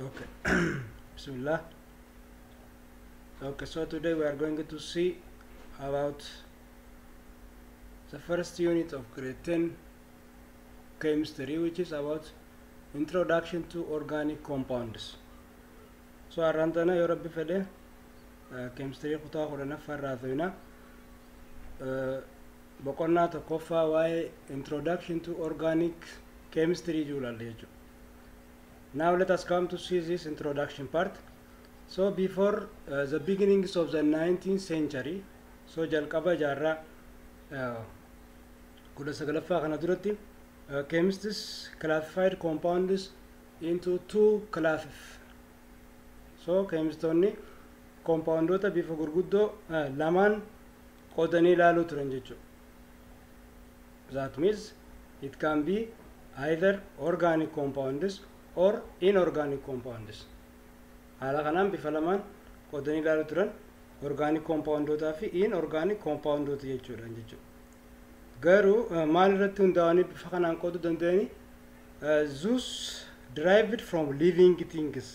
Okay. Bismillah. Okay, so today we are going to see about the first unit of grade 10 chemistry, which is about introduction to organic compounds. So har'aan tana yoo Rabbi fedhe chemistry kutaa 10ffaa irraa ta'ina boqonnaa tokkoffaa waa'ee introduction to organic chemistry jiru ilaalla jechuudha. Now let us come to see this introduction part. So before the beginnings of the 19th century, so jalqaba jaarraa 19ffaa kana duratti, chemists classified compounds into two classes. So chemistoonni compoundoota bifa gurguddoo lamaan qoodanii ilaaluu turan jechuudha. That means it can be either organic compounds or inorganic compounds. Haala kanaan bifa lamaan qoodanii ilaaluu turan, organic compoundootaa fi inorganic compoundoota jechuudha. Garuu maal irratti hundaa'anii bifa kanaan qooduu danda'anii? Those derived from living things.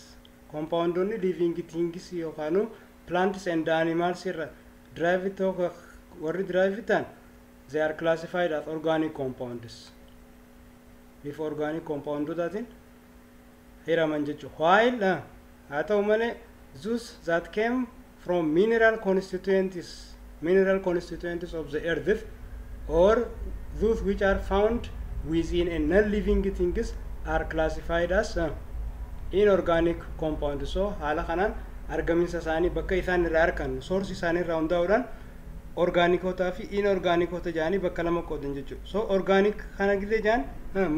Compoundoonni living things yookaan plants and animals irra derived ta'uu, warri derived ta'an, they are classified as organic compounds. Bifa organic compoundotaatiin hiraman jechuudha. While haa ta'u malee, those that came from mineral constituents of the earth or those which are found within a non-living things are classified as inorganic compound. So haala kanaan argaminsa isaanii, bakka isaan irraa argan, source isaanii irraa hundaa'uudhaan organikotaa fi inorgaanikoota jedhanii bakka lama qoodan jechuudha. So organic kana gizee jedhan,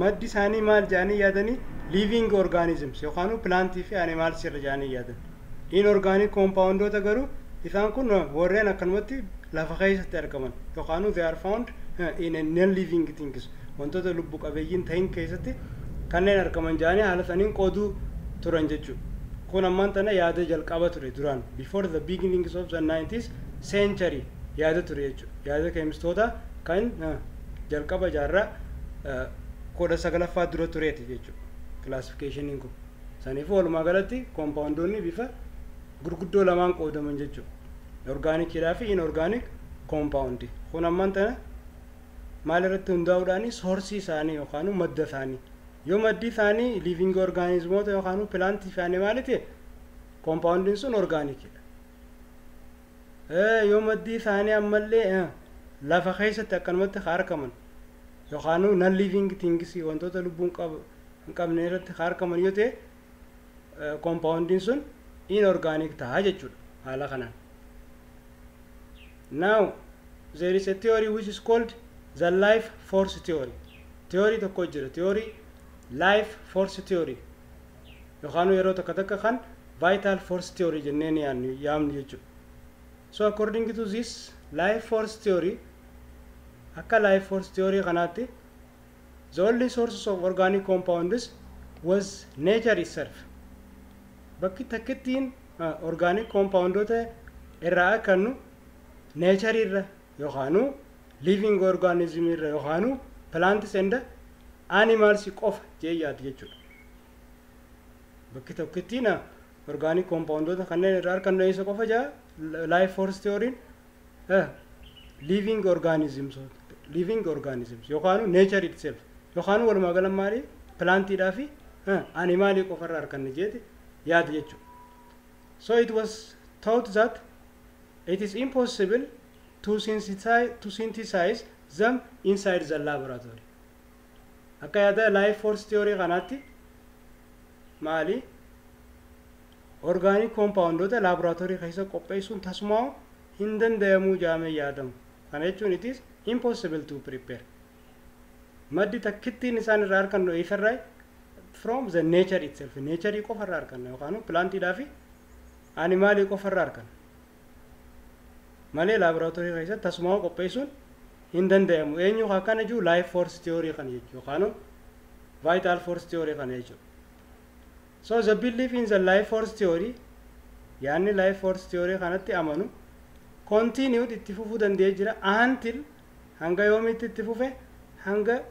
maddi isaanii maal jedhanii yaadanii? Living organisms yookaan plantii fi animals irra jedhanii yaadan. Inorganic compoundoota garuu isaan kun warreen akkanumatti lafa keessatti argaman yookaan they are found in a non living things, wantoota lubbu qabeeyyiin ta'in keessatti kanneen argaman jedhanii haala saniin qooduu turan jechuudha. Kun ammaan tana yaada jalqaba ture duraan, before the beginnings of the 19th century yaada ture jechuudha. Yaada keemistoota kan jalqaba jaarraa 19ffaa dura tureeti jechuudha. Classificationiin kun. Saniifuu walumaa galatti compoundoonni bifa gurguddoo lamaan qoodaman jechuudha. Organiciidhaa fi inorganic compound. Kun ammaan tana maal irratti hundaa'uudhaan? Sourceii isaanii yookaan madda isaanii. Yoo maddi isaanii living organismoota yookaan plantii fi animalii ta'e, compoundiin sun organicidha. Yoo maddi isaanii ammallee lafa keessatti akkanumatti argaman yookaan non living things, wantoota lubbuun hin qabne irratti argaman yoo ta'e, compoundiin sun inorganic ta'a jechuudha haala kanaan. Now there is a theory which is called the life force theory. Theory tokko jira, theory life force theory yookaan yeroo tokko takka kan vital force theory jennee ni yaamnu jechuudha. So according to this life force theory, akka life force theory kanaatti, the only sources of organic compounds was nature itself. Bakki takkittiin organic compoundoota irraa argannu nature irra yookaan living organism irra yookaan plants and animals qofa jee yaadu jechuudha. Bakki tokkittiin organic compoundoota kanneen irraa argannu eessa qofa jaa life force theory? Living organisms yookaan nature itself yookaan walumaa gala maali, plantiidhaa fi animalii qofa irraa arganne jeeti yaada jechuudha. So it was thought that it is impossible to synthesize them inside the laboratory. Akka yaada life force theory kanaatti maali? Organic compoundoota laboratory keessa qopheessuun tasumaa hin danda'amuu jaamee yaadamu. Kana jechuun it is impossible to prepare. Maddi takkittiin isaan irraa argannu eessarraa? From the nature itself. Nature qofa irraa arganna yookaan plantiidhaa fi animalii qofa irraa arganna. Malee laboratory keessatti tasumaa qopheessuun hin danda'amu. Eenyu akkana jiru? Life force theory kana jechuudha yookaan vital force theory kana jechuudha. So the belief in the life force theory, yaanni life force theory kanatti amanu, continued, itti fufuu danda'ee jira, until, hanga yoomitti itti fufe? Hanga